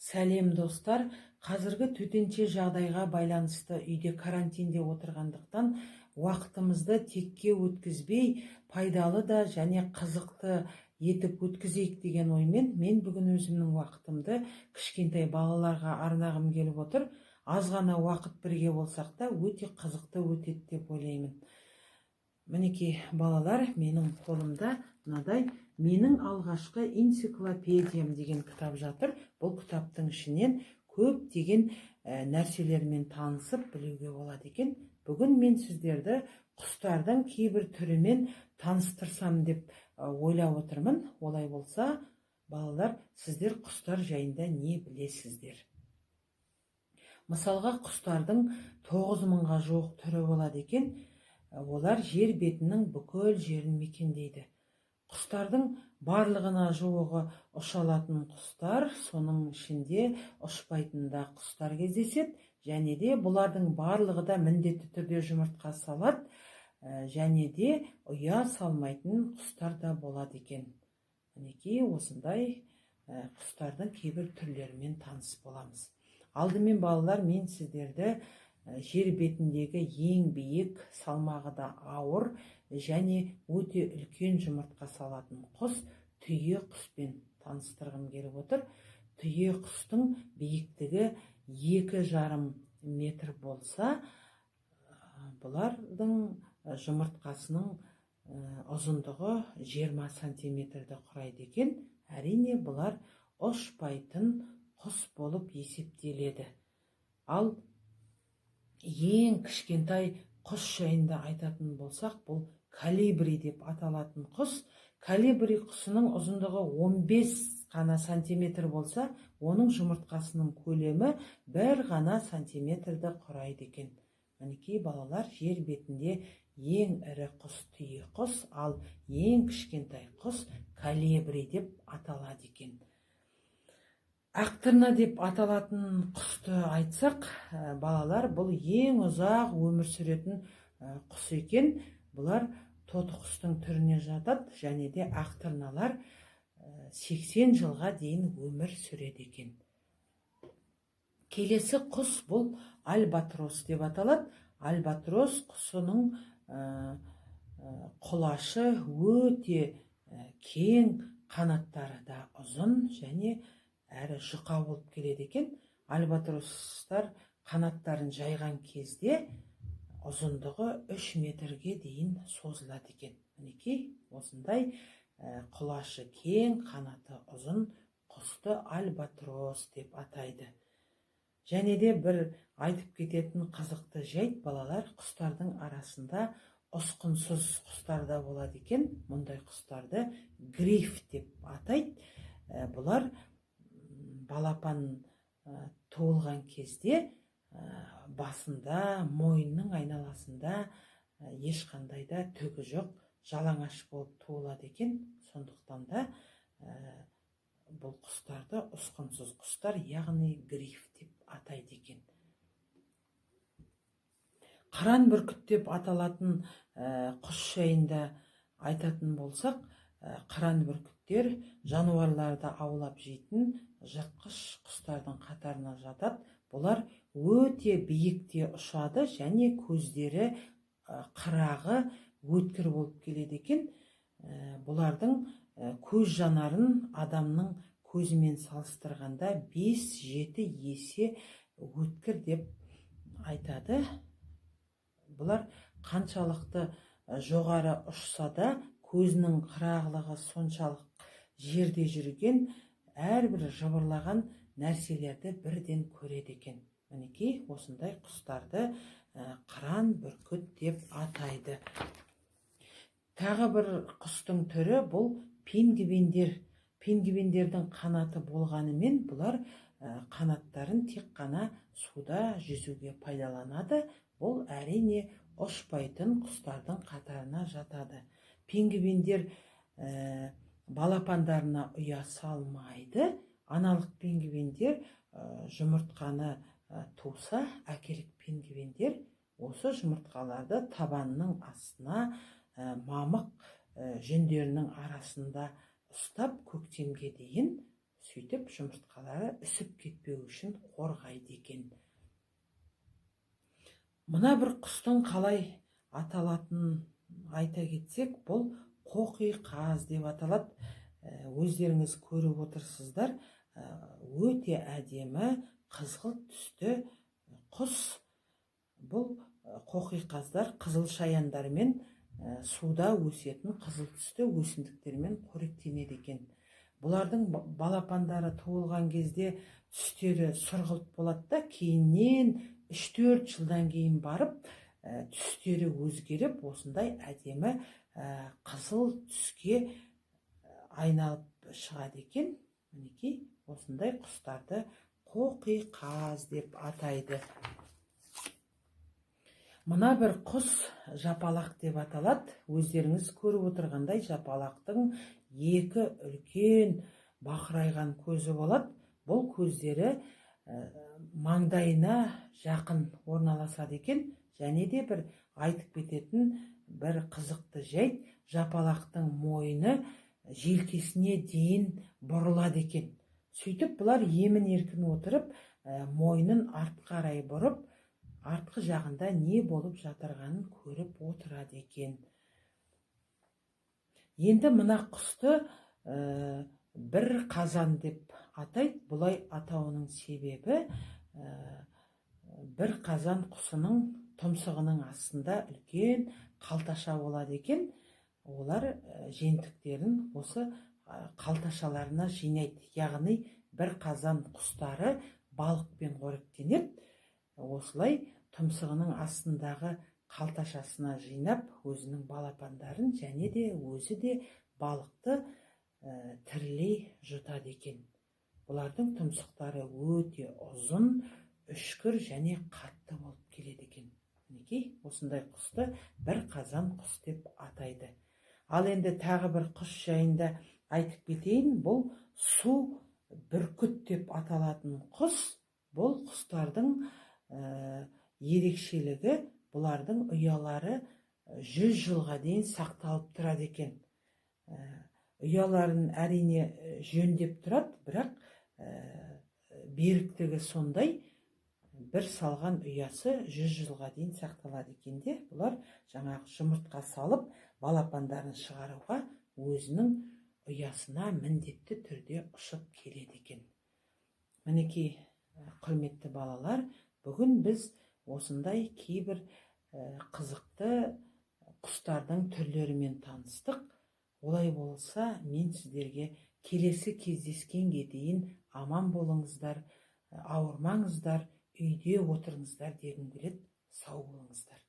Сәлем, достар! Қазіргі төтенше жағдайға байланысты үйде карантинде отырғандықтан, уақытымызды текке өткізбей, пайдалы да және қызықты етіп өткізейік деген оймен, мен бүгін өзімнің уақытымды кішкентай балаларға арнағым келіп отыр. Аз ғана уақыт бірге болсақ та, өте қызықты өтеді деп ойлаймын. Мінекей, балалар, менің қолымда мынадай «Менің алғашқы энциклопедиям» деген кітап жатыр. Бұл кітаптың ішінен көптеген нәрселермен танысып білуге болады екен. Бүгін мен сіздерді құстардың кейбір түрімен таныстырсам деп ойлап отырмын. Олай болса, балалар, сіздер құстар жайында не білесіздер? Мысалға, құстардың 9000-ға жуық түрі болады екен. Олар жер бетінің бүкіл жерін мекендейді. Құстардың барлығына жуығы ұша алатын құстар, соның ішінде ұшпайтын да құстар кездеседі. Және де бұлардың барлығы да міндетті түрде жұмыртқа салады, және де ұя салмайтын құстар да болады екен. Мінекей, осындай құстардың кейбір түрлерімен таныс боламыз. Алдымен, балалар, мен сіздерді жер бетіндегі ең биік, салмағы да ауыр және өте үлкен жұмыртқа салатын құс, түйе құспен таныстырғым келіп отыр. Түйе құстың биіктігі 2,5 метр болса, бұлардың жұмыртқасының ұзындығы 20 сантиметрді құрайды екен. Әрине, бұлар ұшпайтын құс болып есептеледі. Ал ең кішкентай құс жайында айтатын болсақ, бұл колибри деп аталатын құс. Колибри құсының ұзындығы 15 ғана сантиметр болса, оның жұмыртқасының көлемі 1 ғана сантиметрді құрайды екен. Мінекей, балалар, жер бетінде ең ірі құс түйе құс, ал ең кішкентай құс колибри деп аталады екен. Ақтырна деп аталатын құсты айтсақ, балалар, бұл ең ұзақ өмір сүретін құс екен. Бұлар тоты құстың түріне жатады және де ақтырналар 80 жылға дейін өмір сүреді екен. Келесі құс бұл альбатрос деп аталады. Альбатрос құсының құлашы өте кең, қанаттары да ұзын және әрі жұқа болып келеді екен. Альбатростар қанаттарын жайған кезде ұзындығы 3 метрге дейін созылады екен. Мінекей, осындай құлашы кең, қанаты ұзын құсты альбатрос деп атайды. Және де бір айтып кететін қызықты жайт, балалар, құстардың арасында ұсқынсыз құстар да болады екен. Мұндай құстарды гриф деп атайды. Бұлар балапан туылған кезде басында, мойнының айналасында ешқандай да түгі жоқ, жалаңаш болып туылады екен. Сондықтан да бұл құстарды ұсқынсыз құстар, яғни гриф деп атайды екен. Қыран бүркіт деп аталатын құс жайында айтатын болсақ, қыран бүркіттер жануарларды аулап жейтін жыртқыш құстардың қатарына жатады. Бұлар өте биікте ұшады және көздері қырағы, өткір болып келеді екен. Бұлардың көз жанарын адамның көзімен салыстырғанда 5-7 есе өткір деп айтады. Бұлар қаншалықты жоғары ұшса да, көзінің қырағылығы соншалық, жерде жүрген әрбір жыбырлаған нәрселерді бірден көреді екен. Мінекей, осындай құстарды қыран бүркіт деп атайды. Тағы бір құстың түрі бұл пингвиндер. Пингвиндердің қанаты болғанымен, бұлар қанаттарын тек қана суда жүзуге пайдаланады. Бұл, әрине, ұшпайтын құстардың қатарына жатады. Пингвиндер балапандарына ұя салмайды. Аналық пингвиндер жұмыртқаны туса, әкелік пингвиндер осы жұмыртқаларды табанының астына, мамық жүндерінің арасында ұстап, көктемге дейін Сөйтіп жұмыртқалары үсіп кетпеу үшін қорғайды екен. Мына бір құстың қалай аталатынын айта кетсек, бұл қоқиқаз деп аталады. Өздеріңіз көріп отырсыздар, өте әдемі қызғылт түсті құс. Бұл қоқиқаздар қызыл шаяндармен, суда өсетін қызыл түсті өсімдіктермен қоректенеді екен. Бұлардың балапандары туылған кезде түстері сұрғылт болады да, кейіннен 3-4 жылдан кейін барып түстері өзгеріп, осындай әдемі қызыл түске айналып шығады екен. Мінекей, осындай құстарды қоқиқаз деп атайды. Мына бір құс жапалақ деп аталады. Өздеріңіз көріп отырғандай, жапалақтың екі үлкен бақырайған көзі болады. Бұл көздері маңдайына жақын орналасады екен. Және де бір айтып кететін бір қызықты жайт: жапалақтың мойны желкесіне дейін бұрылады екен. Сөйтіп бұлар емін еркін отырып, мойнын артқа қарай бұрып, артқы жағында не болып жатырғанын көріп отырады екен. Енді мына құсты бір қазан деп атайды. Бұлай атауының себебі, бір қазан құсының тұмсығының астында үлкен қалташа болады екен. Олар жентіктерін осы қалташаларына жинайды. Яғни бір қазан құстары балықпен қоректенеді. Осылай тұмсығының астындағы қалташасына жинап, өзінің балапандарын және де өзі де балықты тірілей жұтады екен. Бұлардың тұмсықтары өте ұзын, үшкір және қатты болып келеді екен. Мінекей, осындай құсты бір қазан құс деп атайды. Ал енді тағы бір құс жайында айтып кетейін. Бұл су бүркіт деп аталатын құс. Бұл құстардың ерекшелігі: бұлардың ұялары 100 жылға дейін сақталып тұрады екен. Ұяларын, әрине, жөндеп тұрады, бірақ беріктігі сондай, бір салған ұясы 100 жылға дейін сақталады екен де, бұлар жаңағы жұмыртқа салып, балапандарын шығаруға өзінің ұясына міндетті түрде ұшып келеді екен. Мінекей, құрметті балалар, бүгін біз осындай кейбір қызықты құстардың түрлерімен таныстық. Олай болса, мен сіздерге келесі кездескенге дейін аман болыңыздар, ауырмаңыздар, үйде отырыңыздар дегім келеді. Сау болыңыздар.